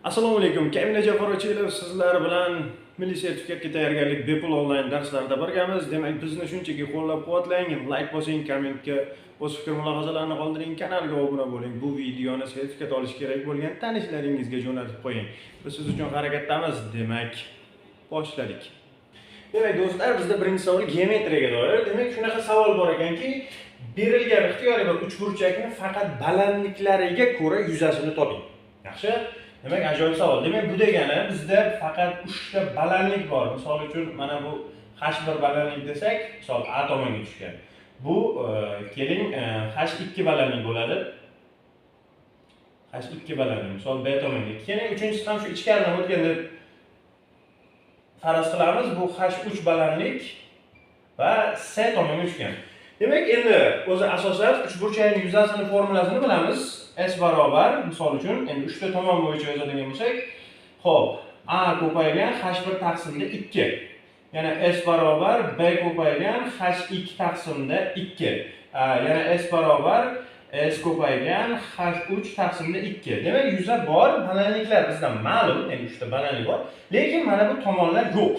Assalomu alaykum, Kamila Jafarov sizlar bilan milliy sertifikatga tayyorgarlik bepul onlayn darslarida birgamiz. Demak, bizni shunchaki qo'llab-quvvatlang, layk bosing, kommentga o'z fikr mulohazalarni qoldiring, kanalga obuna bo'ling. Bu videoni sertifikat olish kerak bo'lgan tanishlaringizga jo'natib qo'ying. Biz siz uchun harakatdamiz. Demak, boshladik. Demak, do'stlar, bizda birinchi savol geometriyaga doir. Demak, shunaqa savol bor ekanki, berilgan ixtiyoriy bir uchburchakni faqat balandliklariga ko'ra yuzasini toping. Yaxshi? Demak, ajoyib savol. Demak, bu degani bizda faqat 3 ta balandlik bor. Misol uchun, mana bu h1 balandlik desak, misol A tomonga tushgan. Bu keling h2 balandlik bo'ladi. H2 balandlik, misol B tomonga. Keyin uchinchisi ham shu ichkaridan o'tgan deb faraz qilamiz. Bu h3 balandlik va C tomonga tushgan. Demak, endi o'zi asosan uchburchakning yuzasini formulasini bilamiz. S barobar, misol uchun, endi 3 ta tomon bo'yicha yozadigan bo'lsak, xo'p, A ko'paygan h1 taqsimda 2. Yana S barobar B ko'paygan h2 taqsimda 2. Yana S barobar S ko'paygan h3 taqsimda 2. Demak, yuza bor, balandliklar bizdan ma'lum, ya'ni 3 ta balandlik bor, lekin mana bu tomonlar yo'q.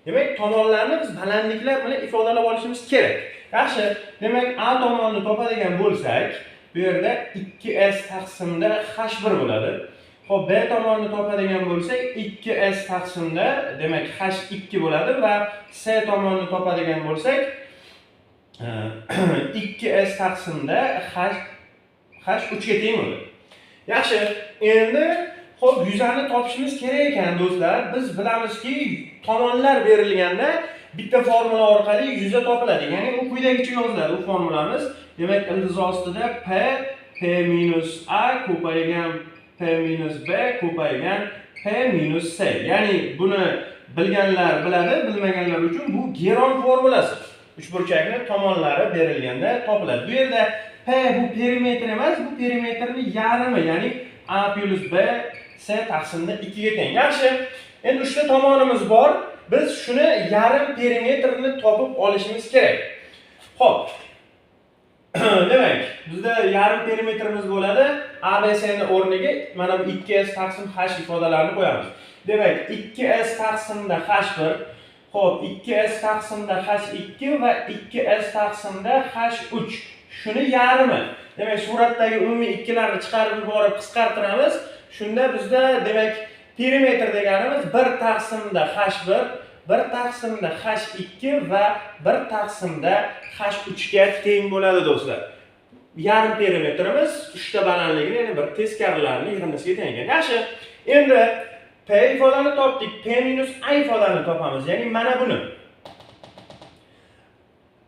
Demak, tomonlarni biz balandliklar bilan ifodalab olishimiz kerak. Yaxshi, demak, A tomonni topadigan bo'lsak, bu yerda 2s taqsimda h1 bo'ladi. Xo'p, B tomonni topadigan bo'lsak, 2s taqsimda, demak, h2 bo'ladi va C tomonni topadigan bo'lsak, 2s taqsimda h3 ga teng bo'ladi. Yaxshi, endi xo'p, yuzani topishimiz kerak ekan, do'stlar. Biz bilamizki, tomonlar berilganda bitta formula orqali yuza topiladi. Ya'ni u quyidagicha yoziladi u formulamiz. Demak, ildiz ostida p p minus a ko'paygan p minus b ko'paygan p minus c. Ya'ni buni bilganlar biladi, bilmaganlar uchun bu Geron formulasi. Uchburchakni tomonlari berilganda topiladi. Bu yerda p bu perimetr emas, bu perimetrning yarmi, ya'ni a plus b c taqsimda 2 ga teng. Yaxshi. Endi 3 ta tomonimiz bor. Biz shuni yarim perimetrini topib olishimiz kerak. Xo'p. Demak, bizda yarim perimetrimiz bo'ladi. ABC ni o'rniga mana bu 2s taqsim h ifodalarini qo'yamiz. Demak, 2s taqsimda h1, xo'p, 2s taqsimda h2 va 2s taqsimda h3. Shuni yarmi. Demak, suratdagi umumiy ikkilarni chiqarib yuborib qisqartiramiz. Shunda bizda, demak, perimetr deganimiz 1 taqsimda h1, 1 taqsimda h2 va 1 taqsimda h3 ga teng bo'ladi, do'stlar. Yarim perimetrimiz 3 ta balandligini, ya'ni bir teskarilarni yig'indisiga teng ekan. Yaxshi. Endi p ifodani topdik, p minus a ifodani topamiz, ya'ni mana buni.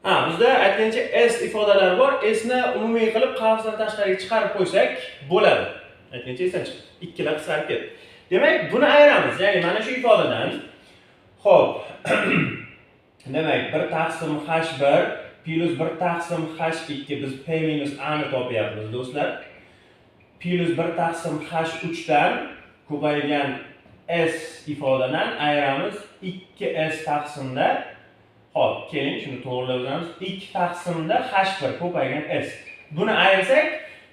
Ha, bizda aytgancha s ifodalari bor. S ni umumiy qilib qavsdan tashqariga chiqarib qo'ysak bo'ladi. Aytgancha esdan chiqdi. Ikkilar qisqarib ketdi. Demak, buni ayiramiz, ya'ni mana shu ifodadan. Xo'p. Demak, 1 taqsim h1 plus 1 taqsim h2, biz p minus a ni topyapmiz, do'stlar. Plus 1 taqsim h3 dan ko'paygan s ifodadan ayiramiz 2s taqsimda. Xo'p, keling shuni to'g'rilab yozamiz. 2 taqsimda h1 ko'paygan s. Buni ayirsak,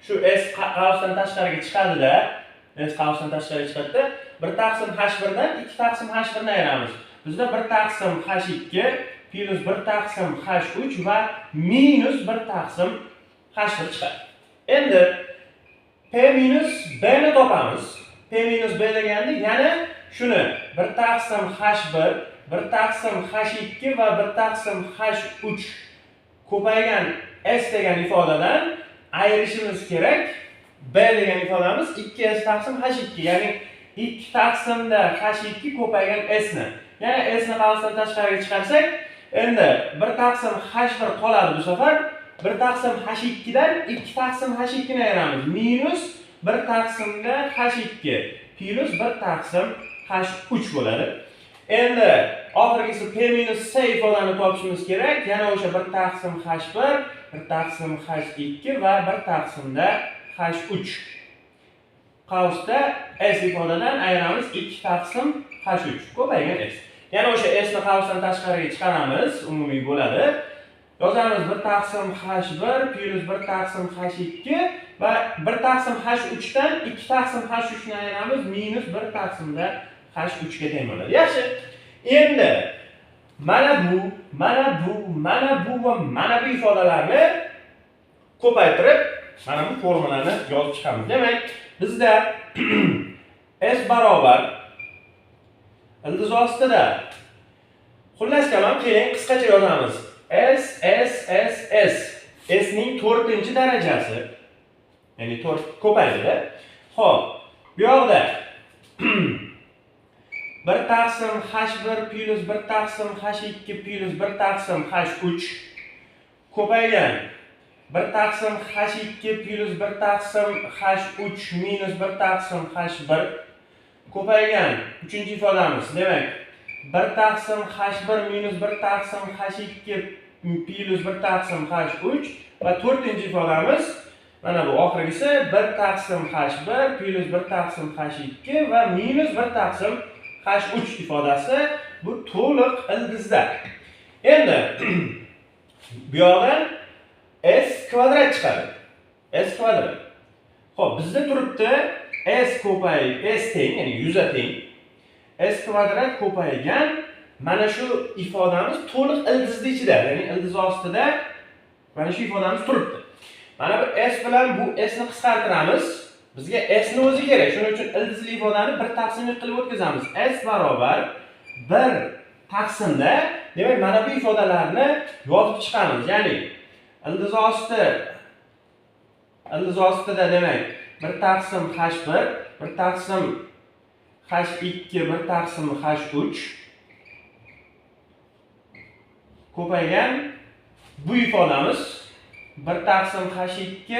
shu s qavsdan tashqariga chiqadi-da, s qavsdan tashqariga chiqadi-da, 1 taqsim h1 dan 2 taqsim h1 ni ayiramiz. Bizda 1 taqsim h2 plus 1 taqsim h3 va minus 1 taqsim h1 chiqadi. Endi p minus b ni topamiz. P minus b deganda yana shuni 1 taqsim h1, 1 taqsim h2 va 1 taqsim h3 ko'paygan s degan ifodadan ayirishimiz kerak. B degan ifodamiz 2s taqsim h2, ya'ni 2 taqsimda h2 ko'paygan s ni. Ya'ni s ni qavsdan tashqariga chiqarsak, endi 1 taqsim h1 qoladi bu safar. 1 taqsim h2 dan 2 taqsim h2 ni ayiramiz. Minus 1 taqsimda h2 plus 1 taqsim h3 bo'ladi. Endi oxirgisi p minus c ifodani topishimiz kerak. Yana o'sha 1 taqsim h1, 1 taqsim h2 va 1 taqsimda h3. Qavsda s ifodadan ayiramiz 2 taqsim h3 ko'paygan s. Yana o'sha s ni qavsdan tashqariga chiqaramiz, umumiy bo'ladi. Yozamiz 1 taqsim h1 plyus 1 taqsim h2 va 1 taqsim h3 dan 2 taqsim h3 ni ayiramiz, minus 1 taqsimda h3 ga teng bo'ladi. Yaxshi. Endi mana bu, mana bu, mana bu va mana bu ifodalarni ko'paytirib, mana bu formulani yozib chiqamiz. Demak, bizda s barobar ildiz ostida, xullas kalom, keling qisqacha yozamiz. S S S S, S ning 4-darajasi, ya'ni 4 ko'paydi. Xo'p, bu yoqda 1 taqsim h1 plyus 1 taqsim h2 plyus 1 taqsim h3 ko'paygan 1 taqsim h2 plyus 1 taqsim h3 minus 1 taqsim h1 ko'paygan 3-ifodamiz. Demak, 1 taqsim h1 minus 1 taqsim h2 plyus 1 taqsim h3 va 4-ifodamiz mana bu oxirgisi 1 taqsim h1 plyus 1 taqsim h2 va minus 1 taqsim h3 ifodasi bu to'liq ildizda. Endi bu yoqdan s kvadrat chiqadi. S kvadrat. Xo'p, bizda turibdi s ko'payib s teng, ya'ni 100 ga teng. S kvadrat ko'paygan mana shu ifodamiz to'liq ildizni ichida, ya'ni ildiz ostida mana shu ifodamiz turibdi. Mana bu s bilan bu s ni qisqartiramiz. Bizga s ni o'zi kerak. Shuning uchun ildizli ifodani 1 taqsimga qilib o'tkazamiz. S barobar 1 taqsimda, demak, mana bu ifodalarni yozib chiqamiz. Ya'ni ildiz osti, ildiz ostida demak 1 taqsim h1, 1 taqsim h2, 1 taqsim h3 ko'paygan bu ifodamiz 1 taqsim h2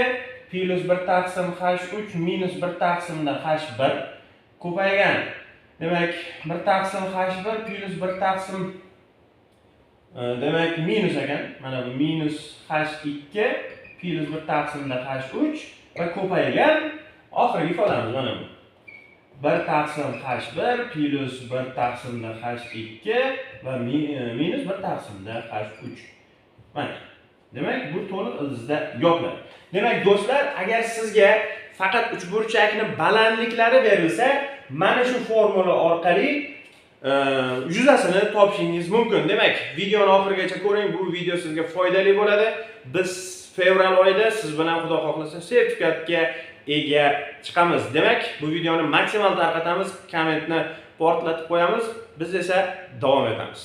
plyus 1 taqsim h3 minus 1 taqsimda h1 ko'paygan, demak 1 taqsim h1 plyus 1 taqsim, demak minus ekan, mana bu minus h2 plyus 1 taqsimda h3 va ko'paygan oxirgi ifodamiz mana bu 1 taqsim h1 plyus 1 taqsimda h2 va minus 1 taqsimda h3. Mana, demak bu to'liq ildizda yopiladi. Demak do'stlar, agar sizga faqat uchburchakni balandliklari berilsa, mana shu formula orqali yuzasini topishingiz mumkin. Demak, videoni oxirigacha ko'ring, bu video sizga foydali bo'ladi. Biz fevral oyida siz bilan Xudo xohlasa sertifikatga ega chiqamiz. Demak, bu videoni maksimal tarqatamiz, kommentni portlatib qo'yamiz. Biz esa davom etamiz.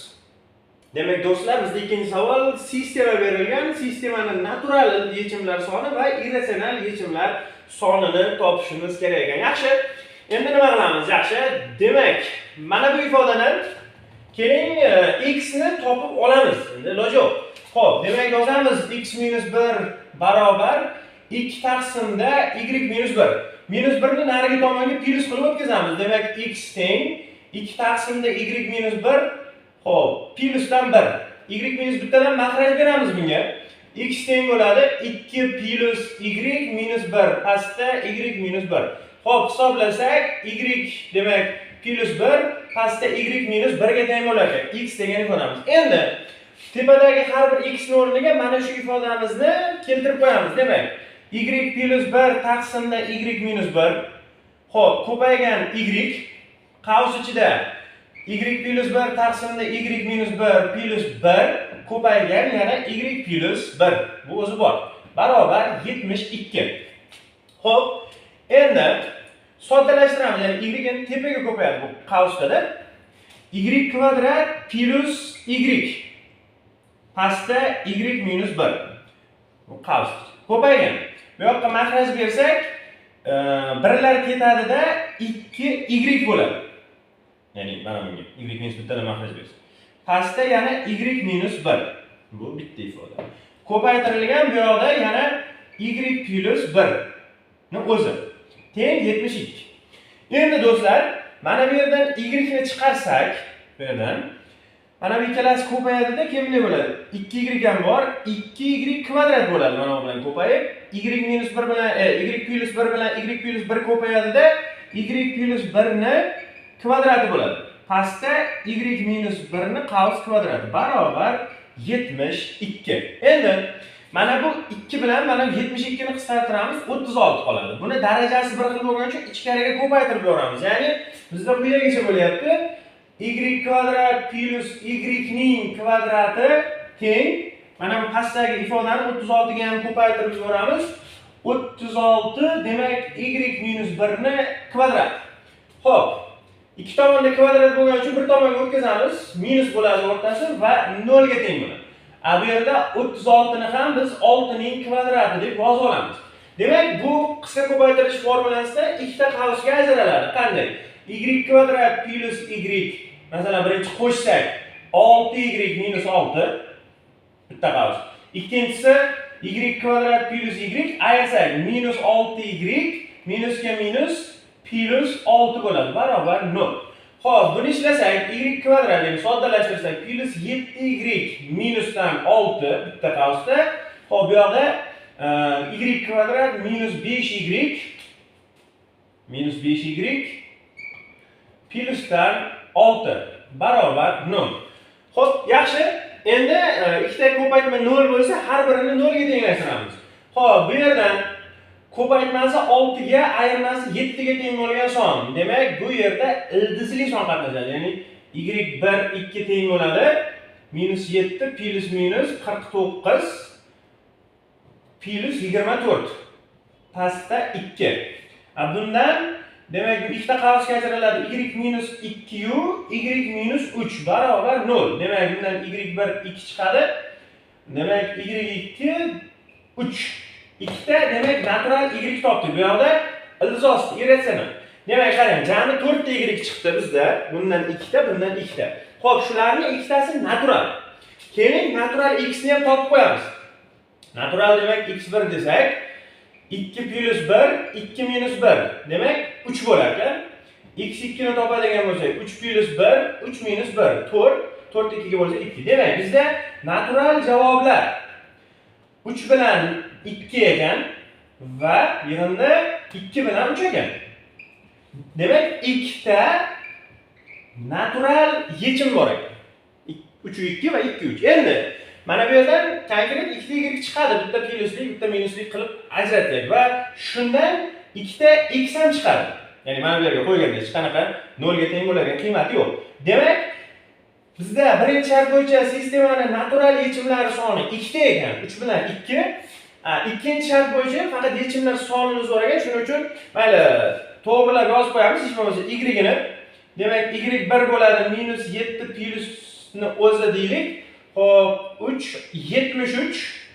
Demak do'stlar, bizda ikkinchi savol sistema berilgan. Sistemani natural yechimlar soni va irratsional yechimlar sonini topishimiz kerak ekan. Yaxshi. Endi nima qilamiz? Yaxshi. Demak, mana bu ifodadan keling x ni topib olamiz. Endi iloji yo'q. Xo'p, demak yozamiz x minus 1 barobar 2 taqsimda y minus 1. Minus 1 ni narigi tomonga plyus qilib o'tkazamiz. Demak, x teng 2 taqsimda y minus 1, xo'p, plyusdan 1. Y minus 1 dan maxraj beramiz bunga. X teng bo'ladi 2 plyus y minus 1, pastda y minus 1. Xo'p, hisoblasak y demak plyus 1, pastda y minus 1 ga teng bo'ladi. X degan ifodamiz. Endi tepadagi har bir x ni o'rniga mana shu ifodamizni keltirib qo'yamiz. Demak, y plyus 1 taqsimda y minus 1. Xo'p, ko'paygan y qavs ichida y plyus 1 taqsimda y minus 1 plyus 1 ko'paygan yana y plyus 1. Bu o'zi bor. Barobar 72. Xo'p, endi soddalashtiramiz. Ya'ni y endi tepaga ko'payadi bu qavsda-da. Y kvadrat plyus y pastda y minus 1. Bu qavs ko'paygan. Bu yoqqa maxraj bersak, birlar ketadida 2 y bo'ladi. Ya'ni mana bunga y minus 1 dan maxraj bersak. Pastda yana y minus 1. Bu bitta ifoda. Ko'paytirilgan bu yoqda yana y plyus 1 ni o'zi teng 72. Endi do'stlar, mana bu yerdan y ni chiqarsak, bu yerdan mana bu ikkalasi ko'payadida keyin nima bo'ladi? 2y ham bor, 2y kvadrat bo'ladi mana bu bilan ko'payib, y minus 1 bilan y plyus 1 bilan y plyus 1 ko'payadida y plyus 1 ni kvadrati bo'ladi. Pastda y minus 1 ni qavs kvadrati barobar 72. Endi mana bu 2 bilan mana 72 ni qisqartiramiz, 36 qoladi. Buni darajasi bir xil bo'lgani uchun ichkariga ko'paytirib yuboramiz. Ya'ni bizda quyidagicha bo'lyapti. Y kvadrat plus y ning kvadrati teng. Mana bu pastdagi ifodani 36 ga ham ko'paytirib yuboramiz. 36 demak y minus 1 ni kvadrat. Xo'p, ikki tomonda kvadrat bo'lgani uchun bir tomonga o'tkazamiz, minus bo'ladi o'rtasi va 0 ga teng bo'ladi. Bu yerda 36 ni ham biz 6 ning kvadrati deb yozib olamiz. Demak, bu qisqa ko'paytirish formulasida ikkita qavsga ajraladi. Qanday? Y kvadrat plus y, masalan, birinchi qo'shsak 6y minus 6 bitta qavs. Ikkinchisi y kvadrat plus y ayirsak minus 6y minusga minus plus 6 bo'ladi, barobar 0. Xo'p, buni ishlasak y kvadrat, ya'ni soddalashtirsak plus 7y minusdan 6 bitta qavsda. Xo'p, bu yoqda y kvadrat minus 5y minus 5y plusdan 6 barobar 0. Xo'p, yaxshi. Endi ikkita ko'paytma 0 bo'lsa, har birini 0 ga tenglashtiramiz. Xo'p, bu yerdan ko'paytmasi 6 ga, ayirmasi 7 ga teng bo'lgan son. Demak, bu yerda ildizli son qatnashadi. Ya'ni y1 2 teng bo'ladi. Minus 7 plus minus 49 plus 24. Pastda 2. Bundan demak bu ikkita qavsga ajraladi. Y minus 2 yu y minus 3 barobar 0. Demak, bundan y1 2 chiqadi. Demak, y2 3. Ikkita demak natural y topdik. Bu yoqda ildiz osti irratsional. Demak, qarang, jami 4 ta y chiqdi bizda. Bundan ikkita, bundan ikkita. Xo'p, shularning ikkitasi natural. Keling, natural x ni ham topib qo'yamiz. Natural demak x1 desak, 2 plus 1, 2 minus 1. Demak, 3 bo'lar ekan. X2 ni topadigan bo'lsak, 3 plus 1, 3 minus 1, 4, 4 2 ga bo'lsa 2. Demak, bizda natural javoblar 3 bilan 2 ekan va yig'indi 2 bilan 3 ekan. Demak, ikkita natural yechim bor ekan. 3 2 va 2 3. Endi mana bu yerdan konkret ikkita y chiqadi, bitta pluslik, bitta minuslik qilib ajratsak va shundan ikkita x ham chiqadi. Ya'ni mana bu yerga qo'yganda hech qanaqa 0 ga teng bo'ladigan qiymati yo'q. Demak, bizda birinchi shart bo'yicha sistemani natural yechimlari soni ikkita ekan, 3 bilan 2. Ikkinchi shart bo'yicha faqat yechimlar sonini so'ragan, shuning uchun mayli to'g'rilab yozib qo'yamiz, hech bo'lmasa y-ni. Demak, y1 bo'ladi minus 7 plusni o'zi deylik. Xo'p, 3 73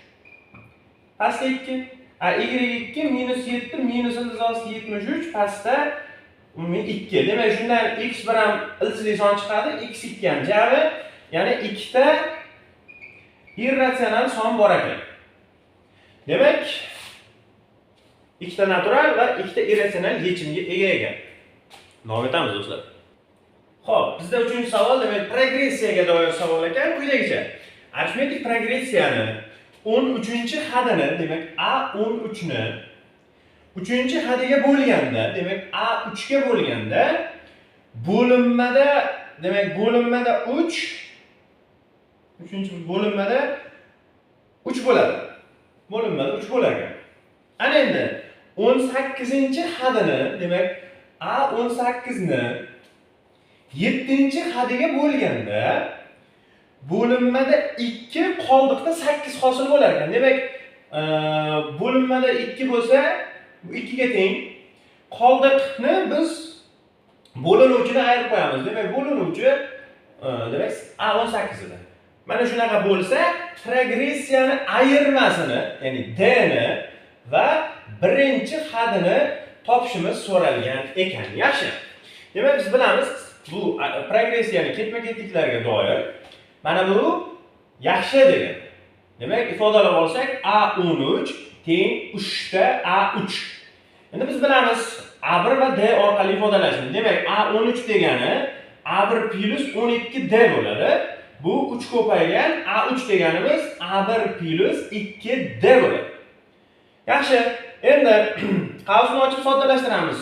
pastda 2. Y2 minus 7 minus ildiz osti 73 pastda 2. Demak, shundan x1 ham ildizli son chiqadi, x2 ham jami, ya'ni ikkita irratsional son bor ekan. Demak, ikkita natural va ikkita irratsional yechimga ega ekan. Davom etamiz, do'stlar. Xo'p, bizda 3-savol, demak, progressiyaga doir savol ekan, quyidagicha. Arifmetik progressiyani 13-hadini, demak, A13 ni 3-hadiga bo'lganda, demak, A3 ga bo'lganda bo'linmada, demak, bo'linmada 3, 3-bo'linmada 3 bo'ladi. Bo'linmada 3 bo'lar ekan. Ana endi 18-hadini, demak, A18 ni 7-hadiga bo'lganda bo'linmada 2, qoldiqda 8 hosil bo'lar ekan. Demak, bo'linmada 2 bo'lsa, bu 2 ga teng. Qoldiqni biz bo'linuvchini ayirib qo'yamiz. Demak, bo'linuvchi demak A18 edi. Mana shunaqa bo'lsa, progressiyani ayirmasini, ya'ni d ni va birinchi hadini topishimiz so'ralgan ekan. Yaxshi. Demak, biz bilamiz, bu progressiyani ketma-ketliklarga doir. Mana bu yaxshi degan. Demak, ifodalab olsak, A13 teng 3 ta A3. Endi biz bilamiz A1 va D orqali ifodalashni. Demak, A13 degani A1 plus 12D bo'ladi. Bu 3 ko'paygan A3 deganimiz A1 plus 2D bo'ladi. Yaxshi. Endi qavsni ochib soddalashtiramiz.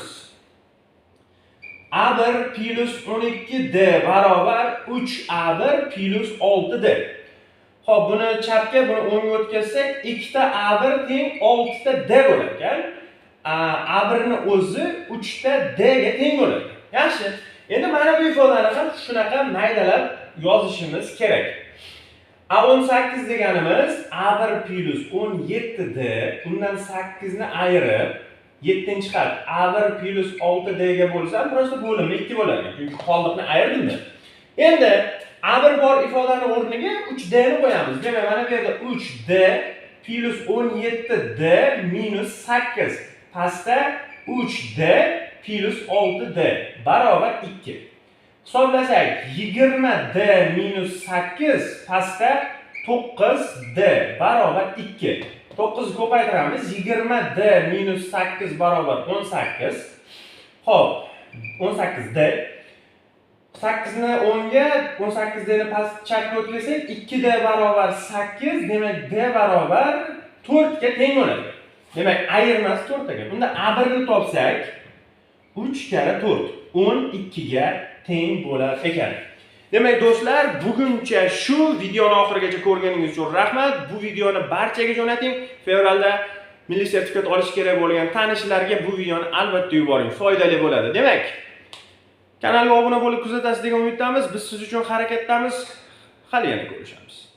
A1 plus 12D barobar 3A1 plus 6D. Xo'p, buni chapga, buni o'ngga o'tkazsak, 2 ta A1 teng 6 ta D bo'lar ekan. A1 ni o'zi 3 ta D ga teng bo'lar ekan. Yaxshi. Endi mana bu ifodani ham shunaqa maydalab yozishimiz kerak. A18 deganimiz A1 plus 17D, undan 8 ni ayirib 7-chi xat A1 plus 6D ga bo'lsam, просто bo'limni 2 bo'ladi. Chunki qoldiqni ayirdim-da. Endi A1 bor ifodani o'rniga 3D ni qo'yamiz. Demak, mana bu yerda 3D plus 17D minus 8 pastda 3D plus 6D barobar 2. Hisoblasak 20D minus 8 pastda 9D barobar 2. 9 ko'paytiramiz, 20D minus 8 barobar 18. Xo'p, 18D. 8 ni 10 ga, 18D ni past chapga o'tkazsak, 2D barobar 8, demak D barobar 4 ga teng bo'ladi. Demak, ayirmasi 4 ekan. Unda A1 ni topsak, 3 karra 4, 12 ga teng bo'lar ekan. Demak, do'stlar, buguncha shu videoni oxirigacha ko'rganingiz uchun rahmat. Bu videoni barchaga jo'nating. Fevralda milliy sertifikat olish kerak bo'lgan tanishlarga bu videoni albatta yuboring. Foydali bo'ladi. Demak, kanalga obuna bo'lib kuzatasiz degan umiddamiz. Biz siz uchun harakatdamiz. Hali yana ko'rishamiz.